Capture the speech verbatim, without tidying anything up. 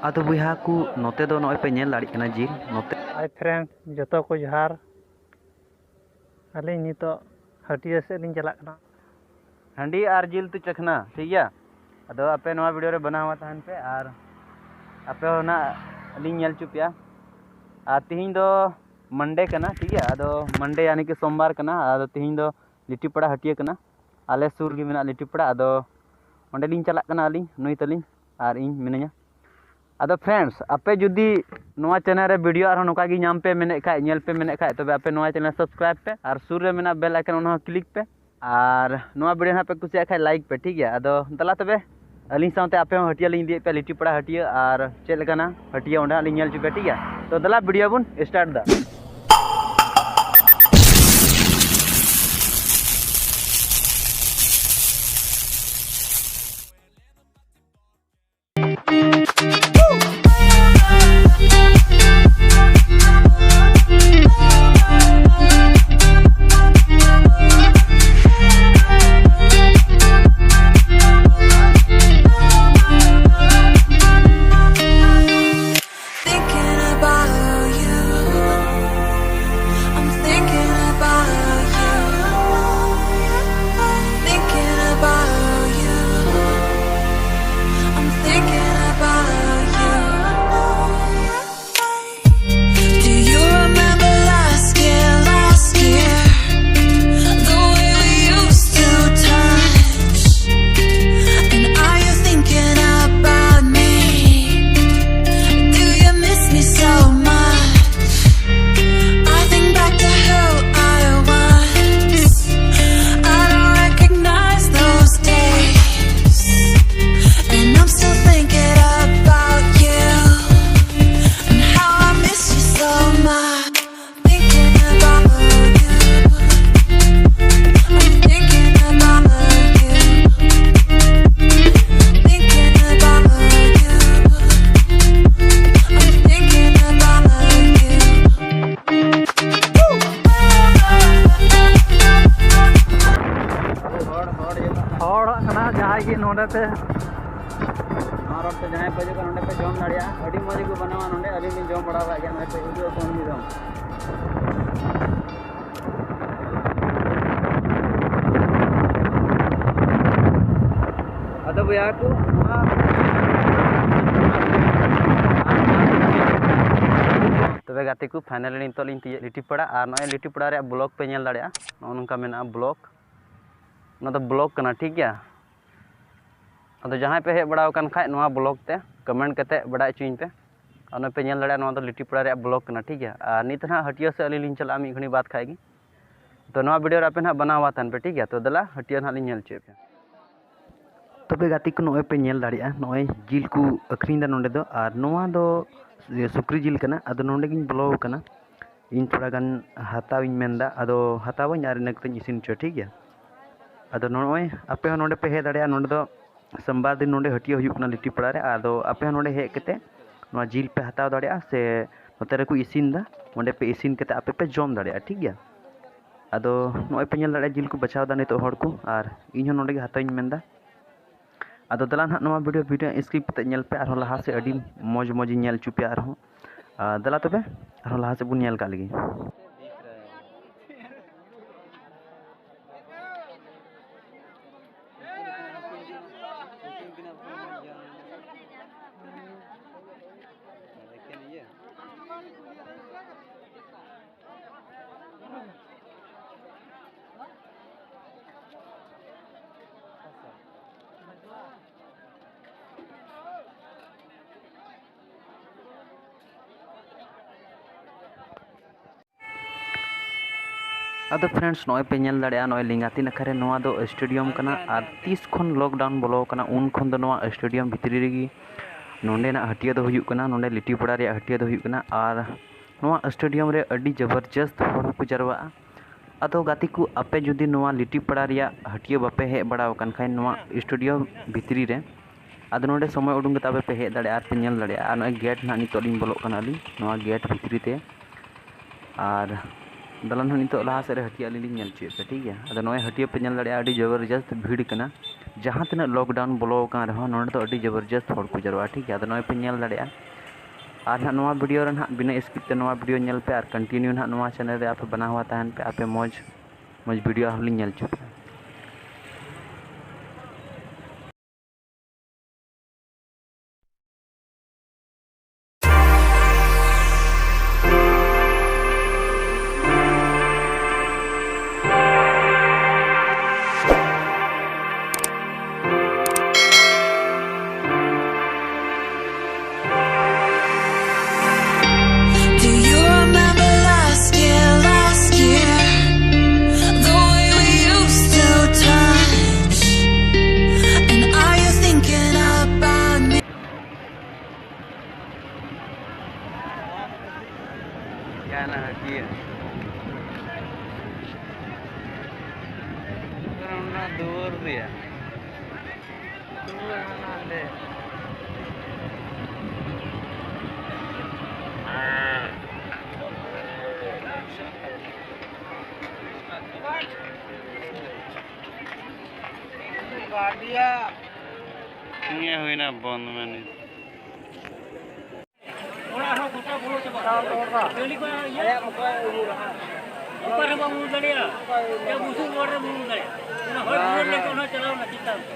ᱟᱫᱚ ᱵᱚᱭᱦᱟ ᱠᱚ, ᱱᱚᱛᱮ ᱫᱚ ᱱᱚᱜᱼᱚᱭ ᱯᱮ ᱧᱮᱞ ᱫᱟᱲᱮᱭᱟᱜ ᱠᱟᱱᱟ ᱡᱤᱞ᱾ ᱱᱚᱛᱮ ᱦᱟᱭ ᱯᱷᱨᱮᱱᱰ, ᱡᱚᱛᱚ ᱠᱚ ᱡᱚᱦᱟᱨ᱾ ᱟᱹᱞᱤᱧ ᱱᱤᱛᱚᱜ ᱦᱟᱹᱴᱤᱭᱟᱹ ᱥᱮᱫ ᱞᱤᱧ ᱪᱟᱞᱟᱜ ᱠᱟᱱᱟ᱾ ᱦᱟᱺᱰᱤ ᱟᱨ ᱡᱤᱞ ᱛᱮ ᱪᱟᱠᱷᱱᱟ, ᱴᱷᱤᱠ ᱜᱮᱭᱟ᱾ ᱟᱫᱚ ᱟᱯᱮ ᱱᱚᱣᱟ ᱵᱷᱤᱰᱤᱭᱳ ᱨᱮ ᱵᱮᱱᱟᱣ ᱛᱟᱦᱮᱱ ᱯᱮ ᱟᱨ ᱟᱯᱮ ᱦᱚᱸ ᱱᱟᱜ ᱞᱤᱧ ᱧᱮᱞ ᱦᱚᱪᱚ ᱯᱮᱭᱟ᱾ ᱟᱨ ᱛᱤᱦᱤᱧ ᱫᱚ ᱢᱟᱱᱰᱮ ᱠᱟᱱᱟ, ᱴᱷᱤᱠ ᱜᱮᱭᱟ᱾ ᱟᱫᱚ ᱢᱟᱱᱰᱮ ᱭᱟᱱᱤ ᱠᱤ ᱥᱳᱢᱵᱟᱨ ᱠᱟᱱᱟ᱾ ᱟᱫᱚ ᱛᱤᱦᱤᱧ ᱫᱚ ᱞᱤᱴᱤᱯᱟᱲᱟ ᱦᱟᱹᱴᱤᱭᱟᱹ ᱠᱟᱱᱟ, ᱟᱞᱮ ᱥᱩᱨ ᱜᱮ ᱢᱮᱱᱟᱜᱼᱟ ᱞᱤᱴᱤᱯᱟᱲᱟ᱾ ᱟᱫᱚ ᱚᱸᱰᱮ ᱞᱤᱧ ᱪᱟᱞᱟᱜ ᱠᱟᱱᱟ, ᱟᱹᱞᱤᱧ, ᱱᱩᱭ ᱛᱟᱹᱞᱤᱧ ᱟᱨ ᱤᱧ ᱢᱤᱱᱟᱹᱧᱟ᱾ ᱟᱫᱚ ᱯᱷᱨᱮᱱᱰᱥ, ᱟᱯᱮ ᱡᱩᱫᱤ ᱱᱚᱣᱟ ᱪᱮᱱᱮᱞ ᱨᱮ ᱵᱷᱤᱰᱤᱭᱳ ᱟᱨᱦᱚᱸ ᱱᱚᱝᱠᱟ ᱜᱮ ᱧᱟᱢ ᱯᱮ ᱢᱮᱱᱮᱫ ᱠᱷᱟᱡ, ᱧᱮᱞ ᱯᱮ ᱢᱮᱱᱮᱫ ᱠᱷᱟᱡ, ᱛᱚᱵᱮ ᱟᱯᱮ ᱱᱚᱣᱟ ᱪᱮᱱᱮᱞ ᱥᱟᱵᱥᱠᱨᱟᱭᱤᱵ ᱯᱮ ᱟᱨ ᱥᱩᱨ ᱨᱮ ᱢᱮᱱᱟᱜ ᱵᱮᱞ ᱟᱭᱠᱚᱱ, ᱚᱱᱟ ᱦᱚᱸ ᱠᱞᱤᱠ ᱯᱮ᱾ ᱟᱨ ᱱᱚᱣᱟ ᱵᱷᱤᱰᱤᱭᱳ ᱱᱟᱦᱟᱜ ᱯᱮ ᱠᱩᱥᱤᱭᱟᱜ ᱠᱷᱟᱡ ᱞᱟᱭᱤᱠ ᱯᱮ, ᱴᱷᱤᱠ ᱜᱮᱭᱟ᱾ ᱟᱫᱚ ᱫᱮᱞᱟ ᱛᱚᱵᱮ ᱟᱹᱞᱤᱧ ᱥᱟᱶᱛᱮ ᱟᱯᱮ ᱦᱚᱸ ᱦᱟᱹᱴᱤᱭᱟᱹ ᱞᱤᱧ ᱤᱫᱤᱭᱮᱫ ᱯᱮᱭᱟ, ᱞᱤᱴᱤᱯᱟᱲᱟ ᱦᱟᱹᱴᱤᱭᱟᱹ, ᱟᱨ ᱪᱮᱫ ᱞᱮᱠᱟᱱᱟ ᱦᱟᱹᱴᱤᱭᱟᱹ ᱚᱸᱰᱮ ᱦᱟᱸᱜ ᱞᱤᱧ ᱧᱮᱞ ᱦᱚᱪᱚ ᱯᱮᱭᱟ, ᱴᱷᱤᱠ ᱜᱮᱭᱟ᱾ ᱛᱚ ᱫᱮᱞᱟ ᱵᱷᱤᱰᱤᱭᱳ ᱵᱚᱱ ᱥᱴᱟᱨᱴ ᱮᱫᱟ᱾ Thinking about you. ᱡᱟᱦᱟᱸᱭ ᱯᱮ ᱦᱤᱡᱩᱜ ᱠᱷᱟᱱ ᱱᱚᱸᱰᱮ ᱯᱮ ᱡᱚᱢ ᱫᱟᱲᱮᱭᱟᱜᱼᱟ, ᱟᱹᱰᱤ ᱢᱚᱡᱽ ᱜᱮᱠᱚ ᱵᱮᱱᱟᱣᱟ ᱱᱚᱸᱰᱮ, ᱟᱹᱞᱤᱧ ᱞᱤᱧ ᱡᱚᱢ ᱵᱟᱲᱟ ᱟᱠᱟᱫ ᱜᱮᱭᱟ, ᱱᱚᱜᱼᱚᱭ ᱯᱮ ᱩᱫᱩᱜ ᱟᱠᱚ ᱢᱤᱫ ᱫᱚᱢ᱾ ᱟᱫᱚ ᱵᱚᱭᱦᱟ ᱠᱚ, ᱱᱚᱣᱟ ᱛᱚᱵᱮ ᱜᱟᱛᱮ ᱠᱚ, finally ᱱᱤᱛᱚᱜ ᱞᱤᱧ ᱛᱤᱭᱳᱜ ᱞᱤᱴᱤᱯᱟᱲᱟ, ᱟᱨ ᱱᱚᱜᱼᱚᱭ ᱞᱤᱴᱤᱯᱟᱲᱟ ᱨᱮᱭᱟᱜ vlog ᱯᱮ ᱧᱮᱞ ᱫᱟᱲᱮᱭᱟᱜᱼᱟ, ᱱᱚᱜᱼᱚ ᱱᱚᱝᱠᱟ ᱢᱮᱱᱟᱜᱼᱟ vlog᱾ ᱚᱱᱟ ᱫᱚ vlog ᱠᱟᱱᱟ, ᱴᱷᱤᱠ ᱜᱮᱭᱟ᱾ ᱟᱫᱚ ᱡᱟᱦᱟᱸᱭ ᱯᱮ ᱦᱮᱡ ᱵᱟᱲᱟ ᱟᱠᱟᱱ ᱠᱷᱟᱡ ᱱᱚᱣᱟ vlog ᱛᱮ comment ᱠᱟᱛᱮ ᱵᱟᱰᱟᱭ ᱦᱚᱪᱚᱧ ᱯᱮ᱾ ᱟᱨ ᱱᱚᱜᱼᱚᱭ ᱯᱮ ᱧᱮᱞ ᱫᱟᱲᱮᱭᱟᱜᱼᱟ, ᱱᱚᱣᱟ ᱫᱚ ᱞᱤᱴᱤᱯᱟᱲᱟ ᱨᱮᱭᱟᱜ vlog ᱠᱟᱱᱟ, ᱴᱷᱤᱠ ᱜᱮᱭᱟ᱾ ᱟᱨ ᱱᱤᱛ ᱱᱟᱦᱟᱜ ᱦᱟᱹᱴᱭᱟᱹ ᱥᱮᱫ ᱟᱹᱞᱤᱧ ᱞᱤᱧ ᱪᱟᱞᱟᱜᱼᱟ ᱢᱤᱫ ᱜᱷᱟᱹᱲᱤ ᱵᱟᱫᱽ ᱠᱷᱟᱡ ᱜᱮ᱾ ᱛᱚ ᱱᱚᱣᱟ video ᱨᱮ ᱟᱯᱮ ᱱᱟᱦᱟᱜ ᱵᱮᱱᱟᱣ ᱟᱛᱟᱦᱮᱱ ᱯᱮ, ᱴᱷᱤᱠ ᱜᱮᱭᱟ᱾ ᱛᱚ ᱫᱮᱞᱟ ᱦᱟᱹᱴᱭᱟᱹ ᱱᱟᱦᱟᱜ ᱞᱤᱧ ᱧᱮᱞ ᱦᱚᱪᱚᱭᱮᱫ ᱯᱮᱭᱟ᱾ ᱛᱚᱵᱮ ᱜᱟᱛᱮ ᱠᱚ, ᱱᱚᱜᱼᱚᱭ ᱯᱮ ᱧᱮᱞ ᱫᱟᱲᱮᱭᱟᱜᱼᱟ, ᱱᱚᱜᱼᱚᱭ ᱡᱤᱞ ᱠᱚ ᱟᱹᱠᱷᱨᱤᱧ ᱮᱫᱟ ᱱᱚᱸᱰᱮ ᱫᱚ, ᱟᱨ ᱱᱚᱣᱟ ᱫᱚ ᱥᱩᱠᱨᱤ ᱡᱤᱞ ᱠᱟᱱᱟ᱾ ᱟᱫᱚ ᱱᱚᱸᱰᱮ ᱜᱤᱧ ᱵᱚᱞᱚ ᱟᱠᱟᱱᱟ, ᱤᱧ ᱛᱷᱚᱲᱟ ᱜᱟᱱ ᱦᱟᱛᱟᱣ ᱤᱧ ᱢᱮᱱᱫᱟ, ᱟᱫᱚ ᱦᱟᱛᱟᱣᱟᱹᱧ ᱟᱨ ᱤᱱᱟᱹ ᱠᱟᱛᱮᱧ ᱤᱥᱤᱱ ᱦᱚᱪᱚᱭᱟ, ᱴᱷᱤᱠ ᱜᱮᱭᱟ᱾ ᱟᱫᱚ ᱱᱚᱜᱼᱚᱭ ᱟᱯᱮ ᱦᱚᱸ ᱱᱚᱸᱰᱮ ᱯᱮ ᱦᱮᱡ ᱫᱟᱲᱮᱭᱟᱜᱼᱟ, ᱱᱚᱸᱰᱮ ᱫᱚ ᱥᱳᱢᱵᱟᱨ ᱫᱤᱱ ᱱᱚᱸᱰᱮ ᱦᱟᱹᱴᱭᱟᱹ ᱦᱩᱭᱩᱜ ᱠᱟᱱᱟ ᱞᱤᱴᱤᱯᱟᱲᱟ ᱨᱮ᱾ ᱟᱫᱚ ᱟᱯᱮ ᱦᱚᱸ ᱱᱚᱸᱰᱮ ᱦᱮᱡ ᱠᱟᱛᱮ ᱱᱚᱣᱟ ᱡᱤᱞ ᱯᱮ ᱦᱟᱛᱟᱣ ᱫᱟᱲᱮᱭᱟᱜᱼᱟ, ᱥᱮ ᱱᱚᱛᱮ ᱨᱮᱠᱚ ᱤᱥᱤᱱ ᱮᱫᱟ, ᱚᱸᱰᱮ ᱯᱮ ᱤᱥᱤᱱ ᱠᱟᱛᱮ ᱟᱯᱮ ᱯᱮ ᱡᱚᱢ ᱫᱟᱲᱮᱭᱟᱜᱼᱟ, ᱴᱷᱤᱠ ᱜᱮᱭᱟ᱾ ᱟᱫᱚ ᱱᱚᱜᱼᱚᱭ ᱯᱮ ᱧᱮᱞ ᱫᱟᱲᱮᱭᱟᱜᱼᱟ, ᱡᱤᱞ ᱠᱚ ᱵᱟᱪᱷᱟᱣ ᱮᱫᱟ ᱱᱤᱛᱚᱜ ᱦᱚᱲ ᱠᱚ, ᱟᱨ ᱤᱧ ᱦᱚᱸ ᱱᱚᱸᱰᱮ ᱜᱮ ᱦᱟᱛᱟᱣ ᱤᱧ ᱢᱮᱱᱫᱟ᱾ ᱟᱫᱚ ᱫᱮᱞᱟ ᱱᱟᱦᱟᱜ ᱱᱚᱣᱟ video, video skip ᱠᱟᱛᱮ ᱧᱮᱞ ᱯᱮ, ᱟᱨᱦᱚᱸ ᱞᱟᱦᱟ ᱥᱮᱫ ᱟᱹᱰᱤ ᱢᱚᱡᱽ ᱢᱚᱡᱽ ᱤᱧ ᱧᱮᱞ ᱦᱚᱪᱚ ᱯᱮᱭᱟ ᱟᱨᱦᱚᱸ᱾ ᱟᱨ ᱫᱮᱞᱟ ᱛᱚᱵᱮ ᱟᱨᱦᱚᱸ ᱞᱟᱦᱟ ᱥᱮᱫ ᱵᱚᱱ ᱧᱮᱞ ᱠᱟᱜ ᱞᱮᱜᱮ᱾ ᱟᱫᱚ friends, ᱱᱚᱜᱼᱚᱭ ᱯᱮ ᱧᱮᱞ ᱫᱟᱲᱮᱭᱟᱜᱼᱟ, ᱱᱚᱜᱼᱚᱭ ᱞᱮᱸᱜᱟᱛᱤ ᱱᱟᱠᱷᱟ ᱨᱮ ᱱᱚᱣᱟ ᱫᱚ stadium ᱠᱟᱱᱟ᱾ ᱟᱨ ᱛᱤᱥ ᱠᱷᱚᱱ lockdown ᱵᱚᱞᱚ ᱟᱠᱟᱱᱟ, ᱩᱱ ᱠᱷᱚᱱ ᱫᱚ ᱱᱚᱣᱟ stadium ᱵᱷᱤᱛᱨᱤ ᱨᱮᱜᱮ ᱱᱚᱸᱰᱮᱱᱟᱜ ᱦᱟᱹᱴᱭᱟᱹ ᱫᱚ ᱦᱩᱭᱩᱜ ᱠᱟᱱᱟ, ᱱᱚᱸᱰᱮ ᱞᱤᱴᱤᱯᱟᱲᱟ ᱨᱮᱭᱟᱜ ᱦᱟᱹᱴᱭᱟᱹ ᱫᱚ ᱦᱩᱭᱩᱜ ᱠᱟᱱᱟ᱾ ᱟᱨ ᱱᱚᱣᱟ stadium ᱨᱮ ᱟᱹᱰᱤ ᱡᱚᱵᱚᱨᱡᱚᱥᱛ ᱦᱚᱲ ᱦᱚᱸᱠᱚ ᱡᱟᱨᱣᱟᱜᱼᱟ᱾ ᱟᱫᱚ ᱜᱟᱛᱮ ᱠᱚ, ᱟᱯᱮ ᱡᱩᱫᱤ ᱱᱚᱣᱟ ᱞᱤᱴᱤᱯᱟᱲᱟ ᱨᱮᱭᱟᱜ ᱦᱟᱹᱴᱭᱟᱹ ᱵᱟᱯᱮ ᱦᱮᱡ ᱵᱟᱲᱟ ᱟᱠᱟᱱ ᱠᱷᱟᱱ, ᱱᱚᱣᱟ stadium ᱵᱷᱤᱛᱨᱤ ᱨᱮ, ᱟᱫᱚ ᱱᱚᱰᱮ ᱥᱚᱢᱚᱭ ᱩᱰᱩᱝ ᱠᱟᱛᱮ ᱟᱯᱮ ᱯᱮ ᱦᱮᱡ ᱫᱟᱲᱮᱭᱟᱜᱼᱟ ᱟᱨ ᱯᱮ ᱧᱮᱞ ᱫᱟᱲᱮᱭᱟᱜᱼᱟ᱾ ᱟᱨ ᱱᱚᱜᱼᱚᱭ gate ᱱᱟᱦᱟᱜ ᱱᱤᱛᱚᱜ ᱞᱤᱧ ᱵᱚᱞᱚᱜ ᱠᱟᱱᱟ ᱟᱹᱞᱤᱧ ᱱᱚᱣᱟ gate ᱵᱷᱤᱛᱨᱤ ᱛᱮ᱾ ᱟᱨ ᱫᱟᱞᱟᱱ ᱦᱚᱸ ᱱᱤᱛᱚᱜ ᱞᱟᱦᱟ ᱥᱮᱫ ᱨᱮ ᱦᱟᱹᱴᱭᱟᱹ ᱟᱹᱞᱤᱧ ᱞᱤᱧ ᱧᱮᱞ ᱦᱚᱪᱚᱭᱮᱫ ᱯᱮᱭᱟ, ᱴᱷᱤᱠ ᱜᱮᱭᱟ᱾ ᱟᱫᱚ ᱱᱚᱜᱼᱚᱭ ᱦᱟᱹᱴᱭᱟᱹ ᱯᱮ ᱧᱮᱞ ᱫᱟᱲᱮᱭᱟᱜᱼᱟ, ᱟᱹᱰᱤ ᱡᱚᱵᱚᱨᱡᱚᱥᱛ ᱵᱷᱤᱲ ᱠᱟᱱᱟ᱾ ᱡᱟᱦᱟᱸ ᱛᱤᱱᱟᱹᱜ ᱞᱚᱠᱰᱟᱣᱩᱱ ᱵᱚᱞᱚ ᱟᱠᱟᱱ ᱨᱮᱦᱚᱸ, ᱱᱚᱸᱰᱮ ᱫᱚ ᱟᱹᱰᱤ ᱡᱚᱵᱚᱨᱡᱚᱥᱛ ᱦᱚᱲ ᱠᱚ ᱡᱟᱨᱣᱟᱜᱼᱟ, ᱴᱷᱤᱠ ᱜᱮᱭᱟ᱾ ᱟᱫᱚ ᱱᱚᱜᱼᱚᱭ ᱯᱮ ᱧᱮᱞ ᱫᱟᱲᱮᱭᱟᱜᱼᱟ᱾ ᱟᱨ ᱱᱟᱦᱟᱜ ᱱᱚᱣᱟ ᱵᱷᱤᱰᱤᱭᱳ ᱨᱮ ᱱᱟᱦᱟᱜ ᱵᱤᱱᱟᱹ ᱥᱠᱤᱯ ᱛᱮ ᱱᱚᱣᱟ ᱵᱷᱤᱰᱤᱭᱳ ᱧᱮᱞ ᱯᱮ ᱟᱨ ᱠᱚᱱᱴᱤᱱᱤᱭᱩ ᱱᱟᱦᱟᱜ ᱱᱚᱣᱟ ᱪᱮᱱᱮᱞ ᱨᱮ ᱟᱯᱮ ᱵᱮᱱᱟᱣ ᱛᱟᱦᱮᱱ ᱯᱮ, ᱟᱯᱮ ᱢᱚᱡᱽ ᱢᱚᱡᱽ ᱵᱷᱤᱰᱤᱭᱳ ᱟᱨᱦᱚᱸ ᱞᱤᱧ ᱧᱮᱞ ᱦᱚᱪᱚ ᱯᱮᱭᱟ᱾ Do you remember last year, last year? The way we used to touch. And are you thinking about me? क्या ना किया? दुआर दिया। ᱱᱤᱭᱟᱹ ᱦᱩᱭᱱᱟ ᱵᱚᱱᱫ ᱢᱮᱱᱮᱡ᱾ ᱚᱲᱟᱜ ᱦᱚᱸ ᱜᱚᱴᱟ ᱵᱚᱞᱚ ᱪᱟᱵᱟ᱾ ᱰᱟᱹᱞᱤ ᱠᱚ ᱤᱭᱟᱹ᱾ ᱚᱠᱟ ᱨᱮ ᱵᱟᱢ ᱩᱢᱩᱞ ᱫᱟᱲᱮᱭᱟᱜᱼᱟ? ᱡᱟ ᱵᱩᱥᱩᱵ ᱚᱲᱟᱜ ᱨᱮᱢ ᱩᱢᱩᱞ ᱫᱟᱲᱮᱭᱟᱜᱼᱟ᱾ ᱚᱱᱟ ᱦᱚᱭ ᱵᱩᱡᱷᱟᱹᱣ ᱞᱮᱱᱠᱷᱟᱱ ᱚᱱᱟ ᱪᱟᱞᱟᱣ ᱮᱱᱟ ᱪᱮᱛᱟᱱ ᱛᱮ᱾